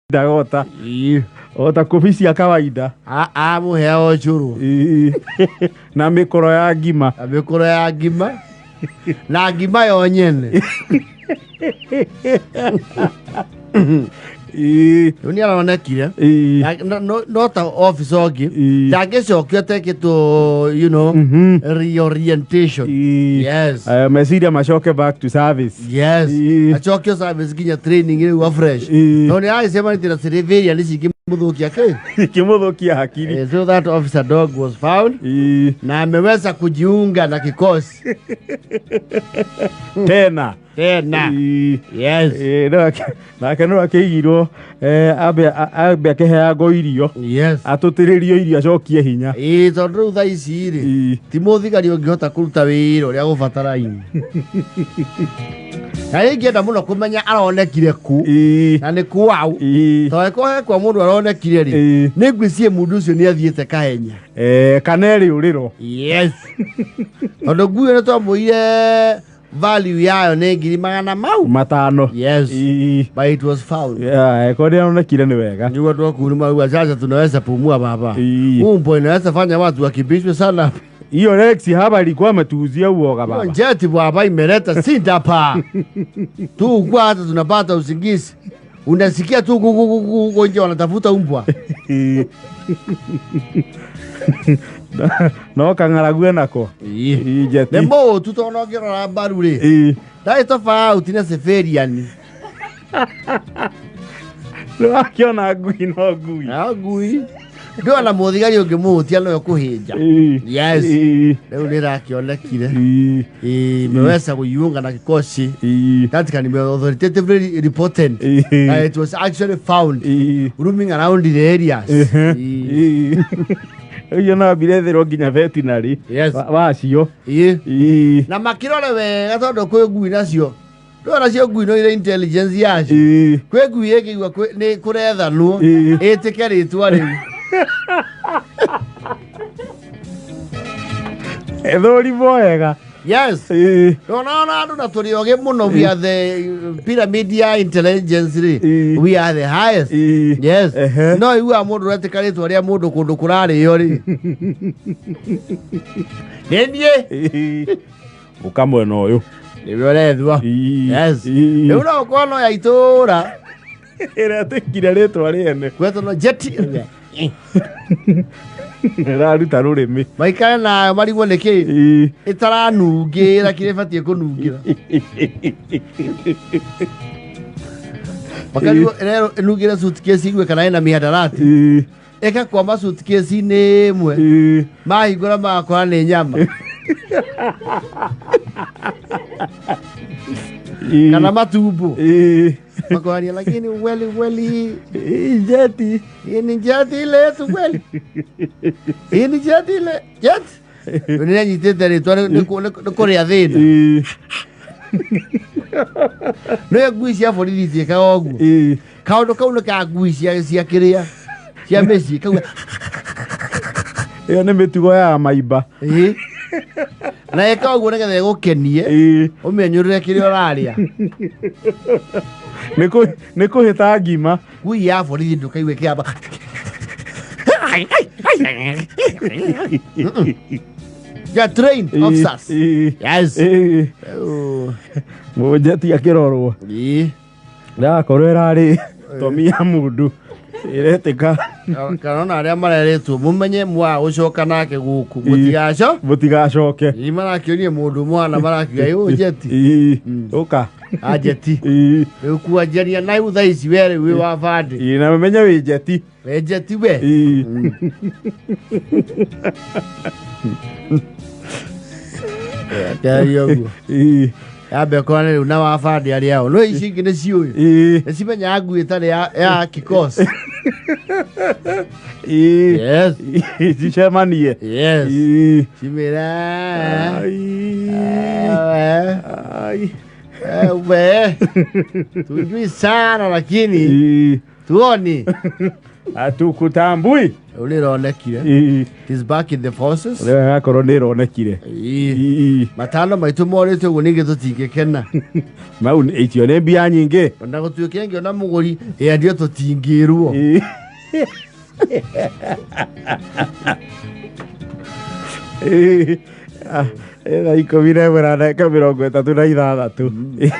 Ndagota ota kobi cia kawaida. Amũheaga ũcũrũ. Ĩĩ. Na mĩkoro ya ngima. Na mĩkoro ya ngima na ngima yo nyene. Rĩu nĩ aronekire. No ta officer ũngĩ ndangĩcokio atekĩtwo reorientation. Yes. Meciria macoke back to service. Yes. Acokio service nginya training rĩu afresh. Tondũ nĩ aragĩcemanĩtie na civilian cingĩmũthũkia kĩ. Ikĩmũthũkia hakiri. So that officer dog was found na ameweza kujiunga na kikosi tena tena. Yes. Nake no akĩigirwo ambe akĩheangwo irio. Yes. Atũtĩrĩrio irio acokie hinya. Ĩĩ, tondũ rĩu thaa ici rĩ, ti mũthigari ũngĩhota kũruta wĩra ũrĩa gũbataraine. Na ingĩenda mũno kũmenya aronekire kũ na nĩ kwaũ. Tondũ angĩkorwo he kwa mũndũ aronekire rĩ, nĩ ngwĩciria mũndũ ũcio nĩ athiĩte kahenya. Kana ĩrĩ ũrĩro. Yes. Tondũ nguo ĩyo nĩ twamũire value yayo nĩ ngiri magana mau 500. Yes. But it was found. Yeah, korwo nĩaronekire nĩ wega. Nĩ watu waku marauga sasa tunaweza pumua baba. Umbo inaweza fanya watu wakimbizwe sana. Hiyo Rex hapa alikuwa ametuuzia uoga baba. Hiyo njeti baba imeleta sida pa. Tu kwa hata tunapata usingizi. Unasikia tu kuku huko nje wanatafuta umbwa. No kang'aragu enako. Ii, njeti. Nĩ mũũtu tondũ ũngĩrora mbaru rĩ. Ndarĩ tofauti na civilian. Nĩwakĩona ngui no ngui. No ngui. Ndĩrona mũthigari ũngĩmũhutia no ekũhĩnja. Yes. Rĩu nĩrakĩonekire. Imeweza kujiunga na kikosi that can be authoritatively reported. It was actually found roaming around the areas. Ũcio no ambire etherwo nginya veterinary. Yes. Wacio. Na makĩrore wega tondũ kwĩ ngui nacio. Ndũrona nacio ngui no irĩ intelligence yacio. Kwĩ ngui ĩngĩigua nĩ kũrethanwo ĩtĩke rĩtwa rĩu. Ĩthũrimwo wega. Yes. Ndũrona ona andũ na tũrĩ ogĩ mũno, we are the pyramid ya intelligence rĩ. We are the highest. Yes. No iguaga mũndũ ũretĩka rĩtwa rĩa mũndũ kũndũ kũrarĩo rĩ. Nĩ niĩ. Ũka mwena ũyũ. Nĩwe ũrethwo. Yes. Rĩu no ũkorwo no ya itũũra. Ĩretĩkire rĩtwa rĩene. Gwetwo jeti. Ĩraruta rũrĩmĩ. Maikare nayo marigwo nĩ kĩ ĩtaranungĩra kĩrĩa ĩbatiĩ kũnungĩra. Makarigwo ĩrerwo ĩnungĩre suitcase igue kana ĩna mĩhadarati. Ĩkakwama suitcase-inĩ ĩmwe. Mahingũra magakora nĩ nyama. Kana matumbo. Makoraria lakini kweli kweli Jeti. Hii ni jeti ile yetu kweli. Hii ni jeti ile. Jeti. Nĩ nyitĩte rĩtwa nĩ kũrĩa thĩna. Nĩ ngui cia borithi itiĩkaga ũguo. Kaũndũ kau nĩ ka ngui cia kĩrĩa cia mĩciĩ kau. Ĩyo nĩ mĩtugo ya maimba. Na ĩka ũguo nĩgetha ĩgũkenie ũmĩenyũrĩre kĩrĩa ũrarĩa. Nĩ kũhĩta ngima. Ngui ya borithi ndũkaigue kĩamba. They are trained officers. Yes. Mũnjeti akĩrorwo. Ndakorwo ĩrarĩ tomi ya mũndũ ĩretĩka. Kana ona arĩa marerĩtwo mũmenye mwaga gũcoka nake gũkũ mũtigaco mũtigacoke. Ĩ, marakĩonie mũndũ mwana marakiuga ĩ njeti. Ũka. Anjeti. Rĩu kuanjania na rĩu thaa ici we rĩu wĩ wa bandi. Na ũmenye wĩ njeti. Wĩ njeti we. Kĩaria ũguo. Yambe korane rĩu na wa bandi arĩa ao. No ici ingĩ nĩ ciũĩ. Nĩ cimenyaga ngui ĩtarĩ ya kikosi. Yes. Cicemanie. Yes. Cimĩre. We. Tujui sana lakini tuoni. Hatukutambui. Rĩu nĩ ĩronekire. It is back in the forces. Rĩu agakorwo nĩ ĩronekire. Ĩĩ. Matano maitũ morĩte ũguo ningĩ tũtingĩkena. Mau icio nĩ mbia nyingĩ. Ona gũtuĩke ngĩona mũgũri ĩendio tũtingĩrwo. Ĩĩ. Ah, thaa 11 na ndagĩka 36.